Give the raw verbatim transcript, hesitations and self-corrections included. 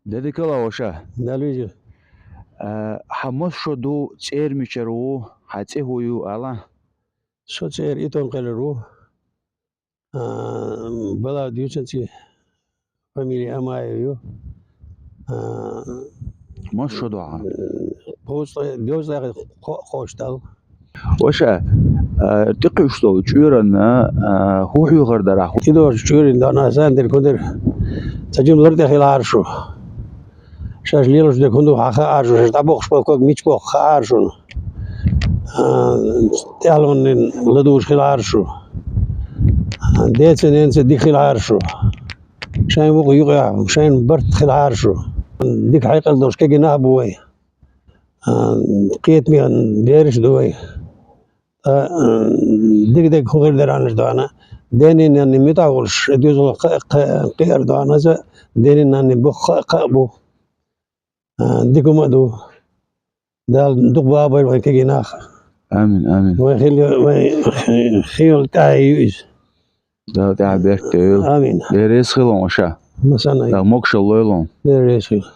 Де дика ла, ваша. Дала вижа. А, хьа мас шо ду, цӀер мичара ву, хьа цӀи хӀу ю, ала? Со цӀер Итон кхелар ву. А, Балав дийцан цӀи, фамилия Амаев ю. А, Мас шо ду хьа? Кхузткъе, дезткъе кхо-, кхош дал. Ваша, а, тӀекхуьйсуш долу чуьйранна, а, хӀун хьоьхур дара хьо? И дош чуьйрин дона сан дерг хӀун дара? Ца жимлар тӀе хилахьара шу. Шаьш лелаш дерг хӀун ду хьан хаьара шу, шаьш дӀабохуш болу ког мича боху хаьара шуна. А, тӀаьхьалоннин ладугӀуш хилахьара шу. А, деца, ненца дика хилахьара шу. Шайн вукху юкъехь, шайн барт хилахьара шу. Дика хьекъал долуш кегий нах бу вай. А, кхетаме бераш ду вай. Ткъа, а, дика-дика хӀун хир дара аьлла дона, денний-нанний муьтӀахь волуш, и доьзалх кха-, кха-, кхиар дона иза, денний-нанний бух кха-, кха а бу. А, дика хӀума а ду. Дала дукха бахабойла вайн кегий нах. Амин, амин. Вай хила, вай хила тӀаьхье ю иза. Дала тӀаьхье беркате йойла. Амин. Дела реза хила, ваша. Масана. Дала могушалла лойла. Дела реза хила.